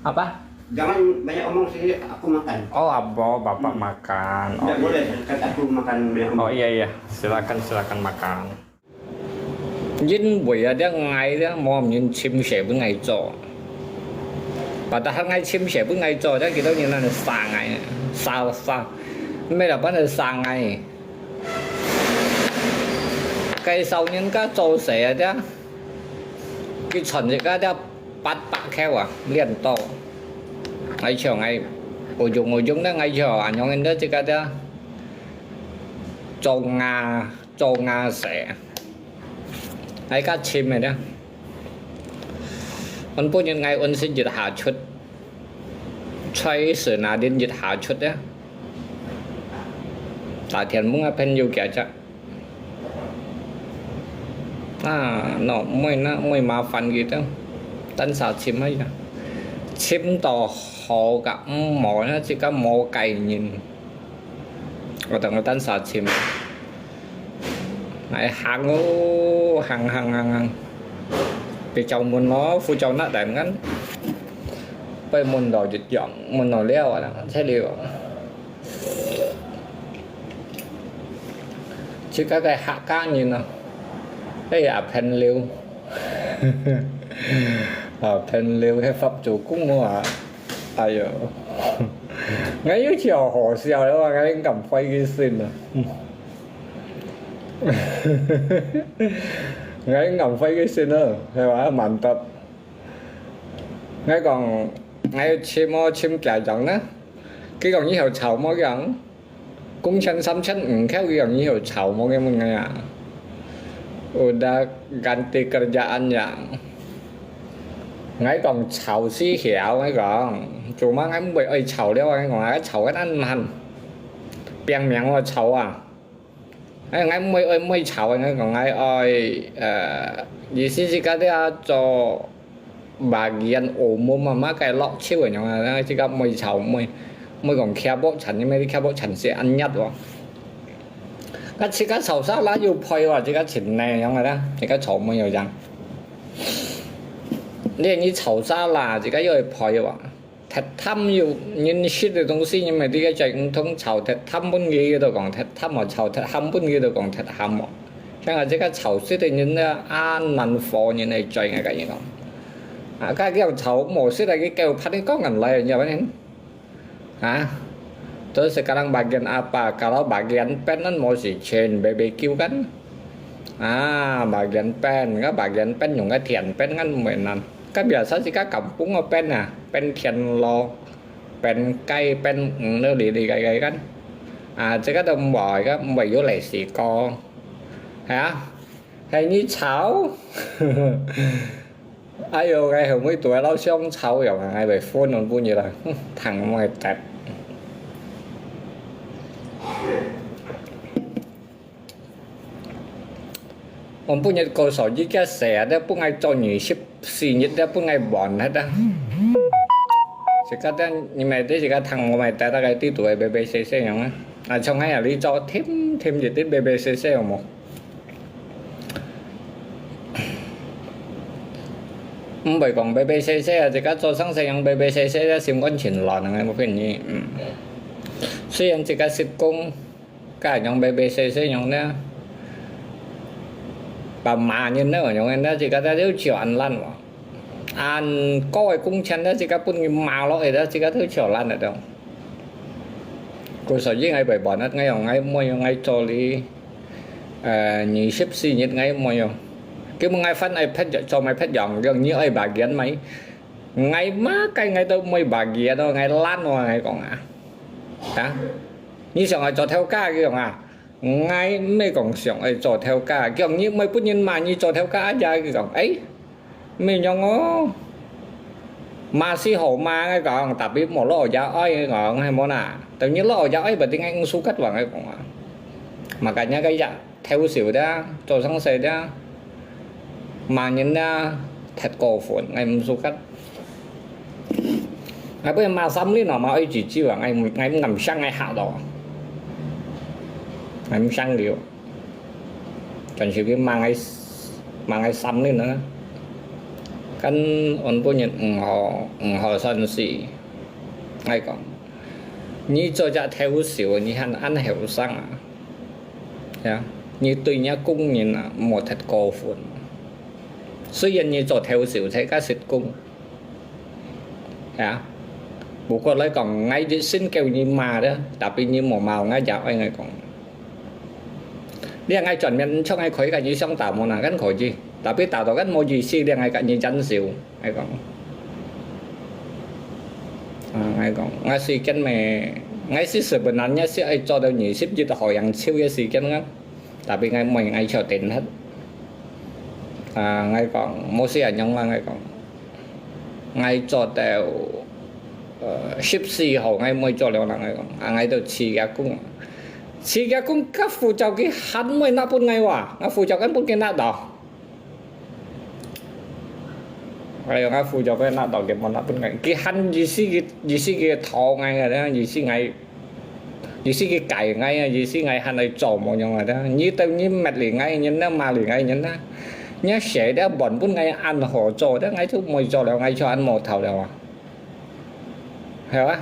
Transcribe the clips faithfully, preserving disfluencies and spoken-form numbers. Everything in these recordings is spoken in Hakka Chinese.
Apa? Jangan banyak omong, sini aku makan. Oh, apa? Bapak makan. Oh, tidak boleh, dekat aku makan banyak omong. Oh, iya, iya. Silakan, silakan makan. Yin wei a, dia ngai dia, mo yin chim se bu ngai cho. Padahal ngai chim se bu ngai cho, dia kita yin nan sa ngai, sa, sa. Mei la ban sa ngai. Cái sau nhân家做事啊，佢賺一個八百箍啊，練到。𠊎像𠊎，ujung-ujung呢，𠊎像恁樣个這個的，做牙，做牙石，𠊎較深个呢。𠊎本人𠊎溫習一下出， 在是拿定一下出的。打電話啊，朋友佢只。啊，喏，毋會啦，毋會麻煩佢兜。單儕尋啊呀，尋到好个，毋好啦，自家無个人。 我等我單儕尋。哎，行哦，行行行行，別朝問咯，呼朝那等kan，被問到一樣，問到了啊，才了。自家个客家人啊，哎呀，朋友，啊，朋友，係法做工啊。 哎喲，𠊎有笑好笑了，𠊎敢壞佢心啊！𠊎敢壞佢心啊，係吧？蠻得。𠊎講，𠊎尋無尋家長呢？佢講以後吵無講，工錢三千五，佢講以後吵無，佢問𠊎啊。Udah ganti kerjaan ya。 𠊎講吵死曉，𠊎講，做麼个𠊎毋會愛吵了啊？𠊎講，𠊎吵个恁慢，拼命愛吵啊！哎，𠊎毋會愛，毋會吵啊！𠊎講，𠊎愛，呃，意思係講這做bagian umum啊，麼个落手个樣啊，自家毋會吵，毋會，毋會講徛屋層，因為你徛屋層係恁樣哦。 該自家吵沙拉又配哇，自家前呢樣个啦，自家吵妹又樣。你你吵沙拉，自家又會配哇。忒淡又人食个東西，因為這個在毋通炒忒淡分佢都講忒淡哦，炒忒鹹分佢都講忒鹹哦。像啊，這個炒食个人呢，啊，難火人來追啊，跟你講。啊，該叫炒無食个，佢叫拍你講人來，你知道嗎？ 啊，terus sekarang bagian apa? Kalau bagian pen kan mesti cen B B Q kan? Ah, bagian pen, kan bagian pen用个甜pen kan mainan. Kan biasa si kan kampung个pen啊，pen田咯，pen kai，pen嗯，都里里个个kan。啊，這個都毋會个，毋會有類似个，係啊，係你炒。 哎喲，𠊎後尾都係老想吵樣啊，𠊎會分人分佢啦，哼，聽毋會得。我本日過數日个事啊，你本來做二十四日，你本來完忒啊。自家等，你咪對自家聽毋會得，大概知道會白白細細樣啊。啊，像𠊎啊，你做添添一滴白白細細，有無？ 毋會講白白細細啊，自家做生意樣白白細細啊，心肝情亂啊，𠊎無騙你。嗯。雖然自家食工，該樣白白細細樣呢，把罵人呢，樣呢，自家在就笑恁爛哇。恁高个工錢呢，自家分佢罵落去呢，自家都笑爛了都。故所以𠊎會辦啊，𠊎用𠊎妹用𠊎做哩。 呃，二十四日𠊎妹哦。佢問𠊎翻愛pet做麼pet樣，講你愛bagian麼？𠊎麼个𠊎都毋愛bagian咯，𠊎懶哦，𠊎講啊。啊？你想愛做頭家，佢講啊？𠊎毋係講想愛做頭家，佢講你毋愛分人罵，你做頭家啊，佢講，誒， 毋係樣哦。罵是好罵，𠊎講，tapi無落也愛，𠊎講，係無啦？等於落也愛，berarti𠊎毋suka話，𠊎講啊。Makanya該隻偷笑的，做生意的，罵人的，忒過分，𠊎毋suka。𠊎不罵三輪咯，罵愛幾句啊，𠊎毋，𠊎毋敢想𠊎嚇到。𠊎毋想了。 但是佢罵𠊎，罵𠊎三輪啊。跟安分人毋好，毋好算事。𠊎講，你做隻頭手，你還恁後生啊？呀，你對若工人啊，莫忒過分。雖然你做頭手，自家食工，呀，不過來講，𠊎一心叫你罵咧，tapi你莫罵𠊎，也愛𠊎講。 你𠊎全面像𠊎可以甲你相打無啦，敢可以？Tapi打到敢無意思，你𠊎甲你忍受，𠊎講。啊，𠊎講，𠊎時間咩，𠊎是sebenarnya是愛做到二十一號yang秋个時間啊。Tapi𠊎毋愛，𠊎就定忒。啊，𠊎講，無事啊，樣啦，𠊎講。 𠊎做到，呃，十四號，𠊎毋愛做了啦，𠊎講，啊，𠊎就辭佢工。辭佢工，該護照佢還毋愛拿分𠊎哇，𠊎護照敢分佢拿到。哎喲，𠊎護照分佢拿到，佢無拿分𠊎，佢還意思佢，意思佢討𠊎个，意思𠊎 意思佢改𠊎啊，意思𠊎還愛做無樣啊？你等你搣離𠊎人啊，罵離𠊎人啊，你寫了本本𠊎恁好做，但𠊎就毋會做了，𠊎就恁無頭了啊，係吧？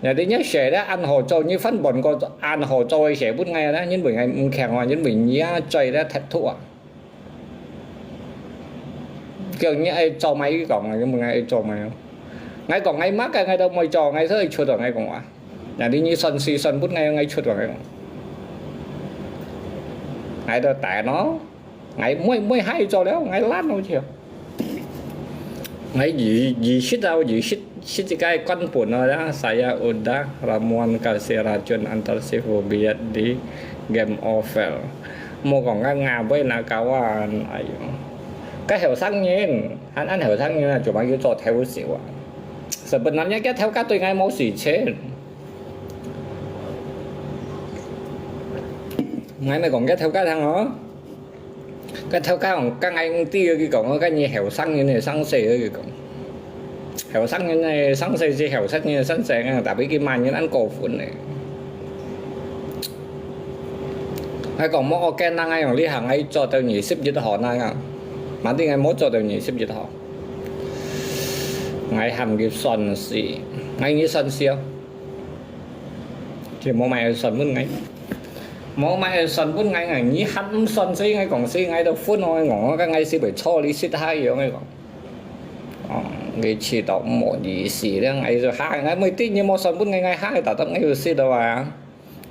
人哋你寫了恁好做，你翻本個恁好做个寫分𠊎啊，因為𠊎毋強啊，因為你啊，嘴了忒毒啊。 叫你愛做麼个講啊，你問𠊎愛做麼个？𠊎講𠊎麼个𠊎都毋會做，𠊎就愛出啊，𠊎講啊。Jadi你算事算分𠊎，𠊎出啊，𠊎講。𠊎就等咯，𠊎毋會，毋會還做了，𠊎懶咯就。𠊎二，二十啊，二十，十一个關本咯，saya udah ramuan kasih racun antar si Fubiat di game over. 莫講該牙尾那搞啊，哎喲，該後生人，恁，恁後生人啊，做麼个要做頭手啊？Sebenarnya該頭家對𠊎無事情。𠊎咪講該頭家聽哦，該頭家講，該𠊎毋知佢講，該你後生人个生死佢講。 後生人个生死係後生人个生死啊，tapi佢罵人恁過分呢。𠊎講莫，𠊎跟人𠊎用旅行，𠊎做到二十一號那樣，嘛定𠊎無做到二十一號。𠊎喊佢算事，𠊎你算事哦。就無買算分𠊎，無買算分𠊎，你還毋算事，𠊎講事，𠊎都分哦，𠊎講，𠊎講，𠊎係會錯你識下樣，𠊎講。 哦，佢試到無意思了，𠊎就哈，𠊎每日你無算分𠊎，𠊎哈，打到𠊎有事了啊。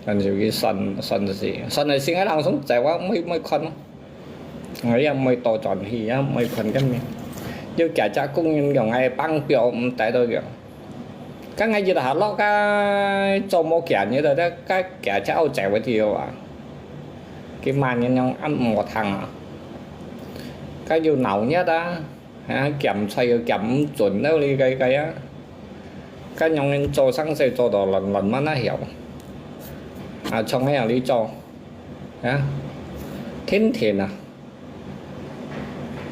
但是佢算，算就係，算就係，𠊎人想在我每，每看咯。𠊎也毋會多轉去，也毋會看个面。又假假工人用，𠊎放表毋帶到用。剛剛一下落个，做無見你了，該假假好走个地方啊。佢罵人用恁無聽啊。該又鬧熱啊。 啊，檢菜又檢毋準了哩，該，該啊。該樣人做生事做到亂亂，麼个曉。啊，像該樣哩做，啊，天天啊，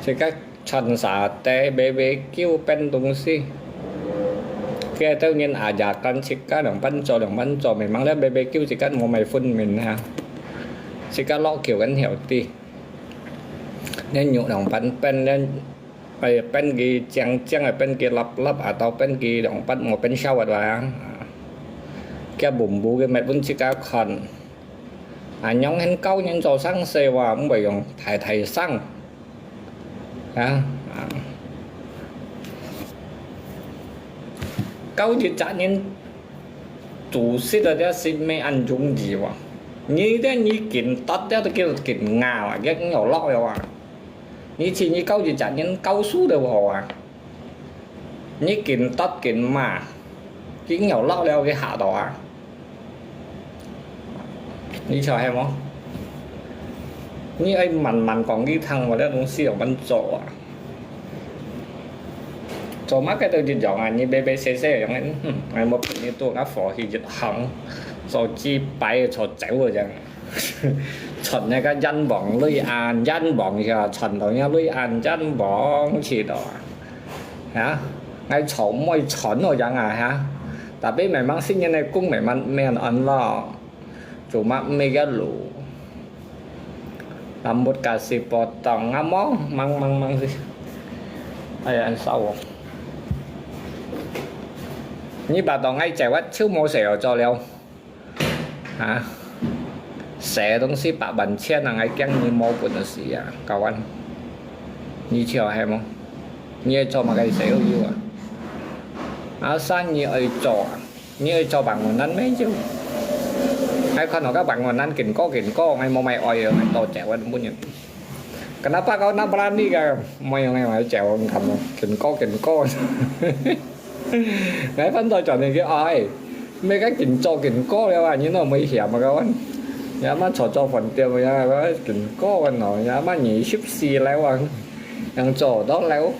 自家穿沙袋，買買酒，搬東西。該兜人啊，也跟自家兩班做，兩班做，memang了買買酒，自家無買分明啊。自家落橋緊曉啲。 你肉兩班分，你，哎，分佢靚靚，分佢立立，atau分佢兩班無分少啊。佢bumbu佢搣分自家看。啊，樣形教人做生事哇，毋會用大大聲。啊，啊。教一隻人做事个，這係毋係恁容易哇。你這你緊答，這都叫緊咬啊，佢有落了啊。 你知你教一隻人教書都好啊，你緊答緊罵，佢有落了佢嚇到啊。你曉係無？你愛慢慢講佢聽，無這東西有恁做啊。做麼个都一樣啊，你白白洗洗樣，嗯，𠊎無分你做，𠊎火氣一行，做幾擺就走了樣。 賺那個冤枉鐳啊，冤枉呀，賺到那鐳啊，冤枉去到啊。啊，𠊎做毋會賺到樣啊，哈。Tapi memang新年个工memang毋免安咯，做麼毋係个路。Rambut kasih potong，啊，望，望，望，望，哎呀，燒哦！你把當愛走啊，就無事哦，做了。啊，寫東西八萬千啊，𠊎驚你無本事啊，kawan。你笑係無？你愛做麼个事都有啊？啊，生意愛做啊，你愛做bangunan咩就？𠊎看到个bangunan緊高緊高，𠊎無買愛啊，𠊎多謝，𠊎都毋要。Kenapa kau nak berani ka？無用个，𠊎走，你看咯，緊高緊高。 𠊎翻到轉去，哎，麼个緊做緊高了啊，你哪會險啊，kawan？也嘛坐做飯店啊，緊高个喏，也嘛二十四樓啊，正做到樓，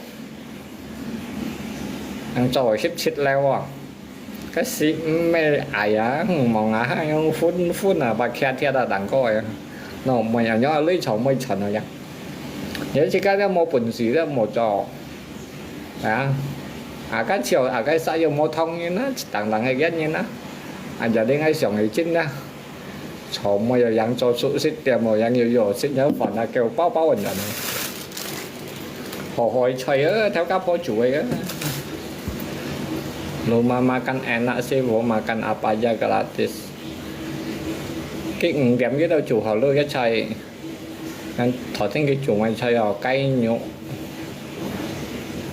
正做十七樓啊。該時毋係矮啊，望啊，正昏昏啊，把徛徛到頂高个，喏，毋係啊，你累坐毋會喘啊呀。有時間都無本事，都無做。 啊，啊，該笑，啊，該煞又無通人啊，一等等个原因啊。啊，jadi𠊎想个真啊，坐無有人做熟食店，無人有有食有飯啊，叫饱飽个人。好好个菜啊，頭家婆煮个啊。Rumah makan enak sih, mau makan apa aja gratis. 佢五點佢都煮好了个菜。 恁頭先佢煮个菜哦，雞肉，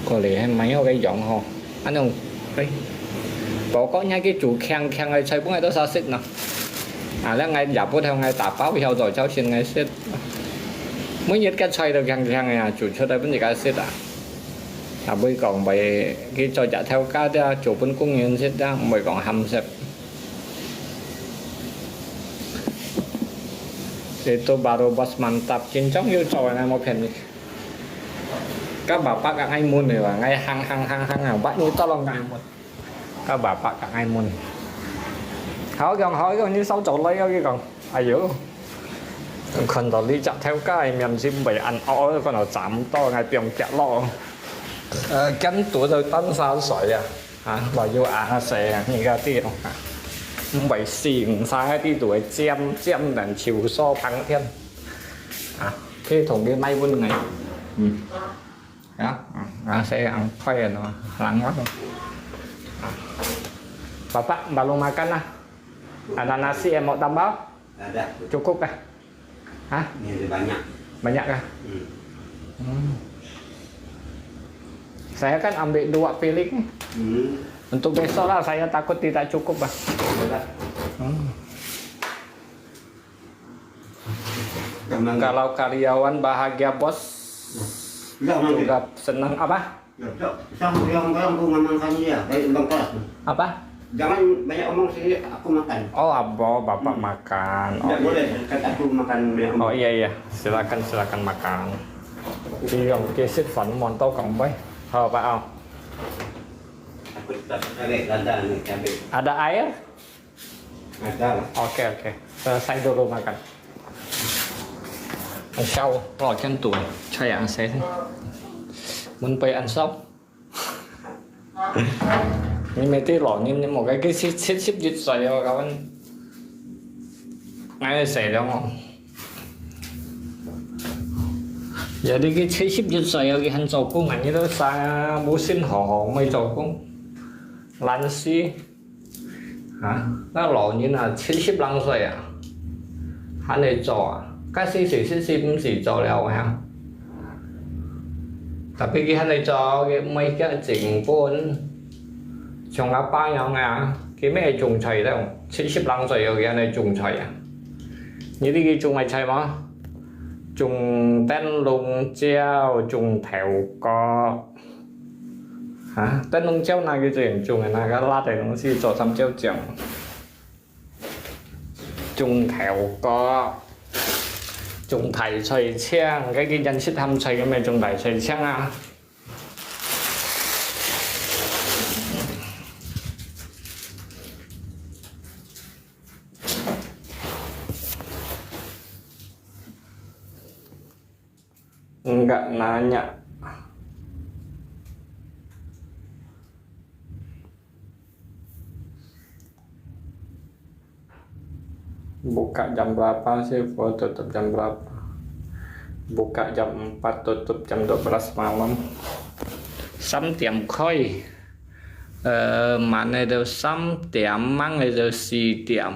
過來還蠻好个樣吼。恁樣，哎，不過若佢煮強強个菜，分𠊎都少食喏。啊，恁𠊎也不透，𠊎打包曉做，朝晨𠊎食。每日个菜都強強个啊，煮出來分自家食啊。啊，毋會講會去做隻頭家个，煮分工人食啊，毋會講鹹食。 Itu baru bos mantap，緊張又做呢，無騙你。該爸爸个愛悶个話，愛行行行行啊，八年到攏愛悶。該爸爸个愛悶。好講好講，你少做來，佢講，哎喲，看到你隻頭家个面色袂恁惡，看到斬到，𠊎放腳落。呃，跟讀到單沙水啊。 啊，話要阿細啊，而家知哦，啊，毋會死，毋使喺呢度尖尖人潮所旁邊。啊，佢同佢買分𠊎。嗯。啊，啊，阿細ang快啊，no，冷啊。啊。Bapak, baru makan lah. Ada nasi yang mau tambah? Ada. Cukup kah? Hah? Ini ada banyak. Banyak kah? Hmm. Hmm. Saya kan ambil dua piring. Hmm. Untuk besok lah, saya takut tidak cukup lah. Sudah. Hmm. Kalau karyawan bahagia, bos juga senang apa? Apa? Jangan banyak omong sini, aku makan. Oh, apa? Bapak makan. Oh, iya, iya. Silakan, silakan makan. Iya, 佢食飯望到咁快。好，Pak，哦。Ada air? Ada lah. Oke, oke. Selesai dulu makan. Ang sao, lo kyan tu, chaya ang sai. Mun pai ang sao. 你乜知老人，你無該佢七七十一歲哦，kawan。𠊎死了哦。有啲佢七十一歲哦，佢還做工啊，你都生啊，無信好好，毋會做工，懶尸。 啊，該老人啊，七十零歲啊，還在做啊，該四四十四毋使做了啊。Tapi佢還在做，佢毋會驚成本，像阿爸樣啊，佢乜會種菜了，七十零歲又佢還在種菜啊。你知佢種麼菜無？種燈籠椒，種豆角。 啊，燈籠椒那個最嚴重个，那個辣个東西做三椒醬。種豆角，種大菜青，該個人食鹹菜个咩種大菜青啊。Enggak nanya. Buka jam berapa sih? Full tutup jam berapa? Buka jam empat, tutup jam dua belas malam. 三點開，呃，慢个就三點，猛个就四點。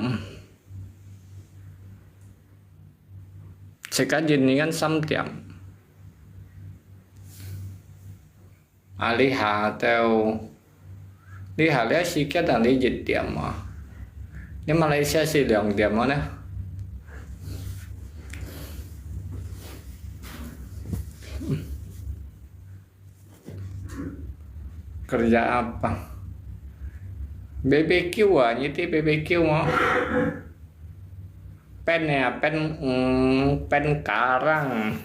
自家一年三點。啊，這下就，這下這時間啊，你一點啊。你馬來西亞係兩點啊呢？ Kerja apa? B B Q ah, niti B B Q mo. Pen ya, pen, mm, pen karang.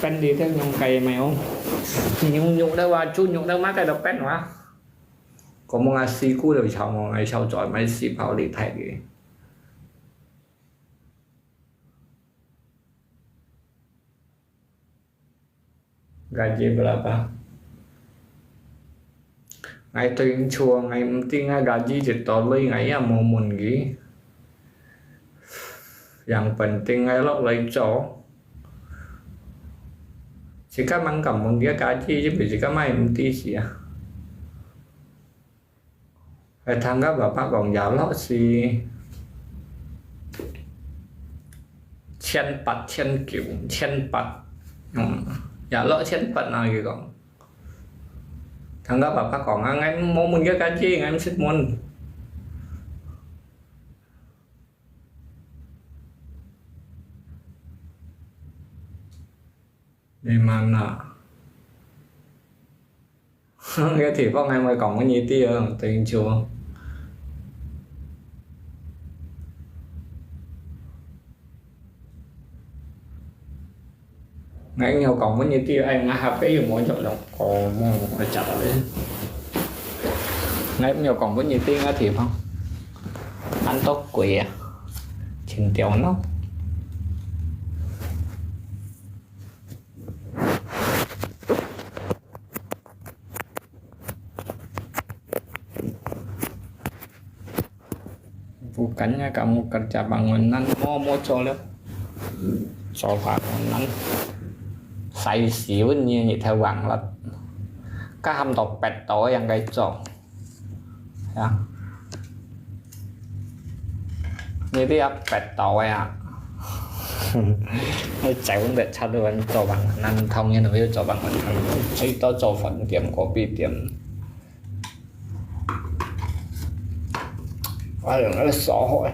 Pen di te nyung kai mai ong. Nyung nyung da wa, chu nyung da ma kai da pen wa. Ko mo nga si ku da chao mo, ngai chao choi mai si pao li thai di. Gaji berapa? Ngai tui chua, ngai mti ngai gaji jit to lui ngai ya mo mun gi. Yang penting ngai lok lai cho. Sika mang kam mun gi gaji jit bi sika mai mti sia. Hai thang ka papa kong ya lok si千八、千九、千八，嗯，ya lok千八啊，佢講。Thang ka papa kong, ah, ngai mo mun ka gaji, ngai msit mun. Di mana? Cái thì bọn em mới còn có nhiều tiêu, tiền chùa. Ngay nhiều còn có nhiều tiêu, em ngã hạp cái gì muốn chọn lòng có mua một cái chặt đấy. Ngay nhiều còn có nhiều tiêu ngã thì không. Ăn tốt quỷ à. Chỉnh tiểu nó. Bukannya kamu kerja bangunan, mau, mau cho leh. Cho bangunan. Sai siun ni, ni thai wang lat. Ka ham to pet to yang kai cho. Ya. Ni ti ap pet to ya. Ai chai un pet chat un cho bangunan, thong ni no yo cho bangunan. Sai to cho phần tiệm, copy tiệm. Ai, ai, xã hội.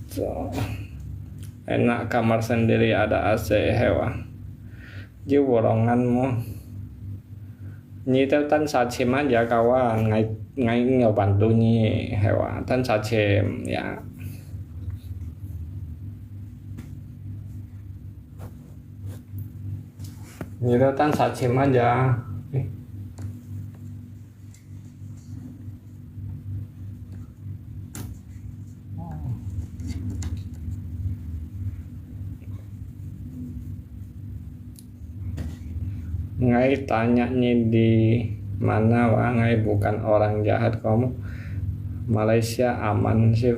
So, enak kamar sendiri ada A C hewa. Jiu bolongan mo. Nyi teo tan sa chim aja kawan, ngai, ngai ngau bantu nyi hewa, tan sa chim ya. Nyi teo tan sa chim aja. Ngai tanya nyi di mana wa, ngai bukan orang jahat kamu. Malaysia aman sih.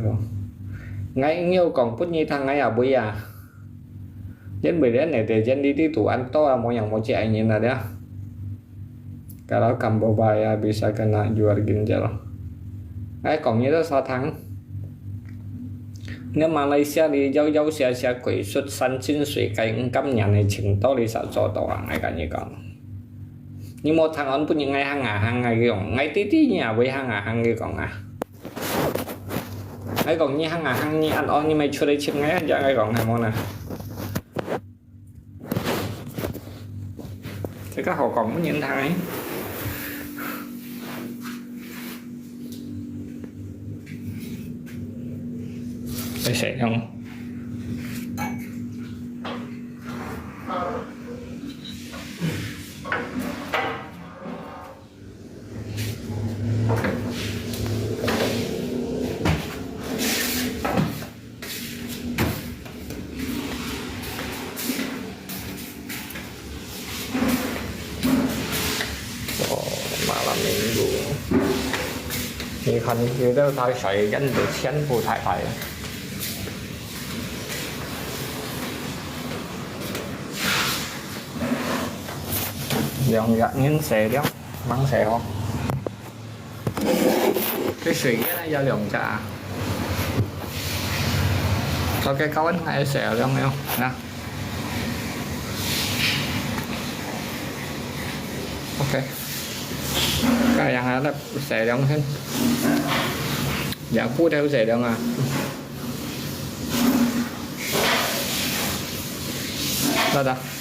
Ngai ngiu kong pun nyi thang ngai abui ya. Jen beli netizen di ti tu an to mo yang mo ci ai nyi na dia. Kalau kamu bayar bisa kena jual ginjal. Ai kong nyi to sa thang. Nè Malaysia di yau yau sia sia quỷ xuất山清水改, ngam nyan nè ching to li sa cho to ang ai ka nyi kong. Nyi mo thang on pun nyi ngai hang a hang ngai kong. Ngai ti ti nyi a wei hang a hang kong a. Ngai kong nyi hang a hang nyi an on nyi mai chu lei chim ngai an ja ngai kong ngai mo na. Thế các họ còn có những thằng ấy. Tài sản không? Oh, malam minggu. 看有兜大水，跟住全部大大个。兩隻人洗了，吂洗好。這水現在有兩隻啊。頭个高溫還洗了兩了，那。OK。 該樣啊，來洗兩先。兩步都洗兩啊。得得。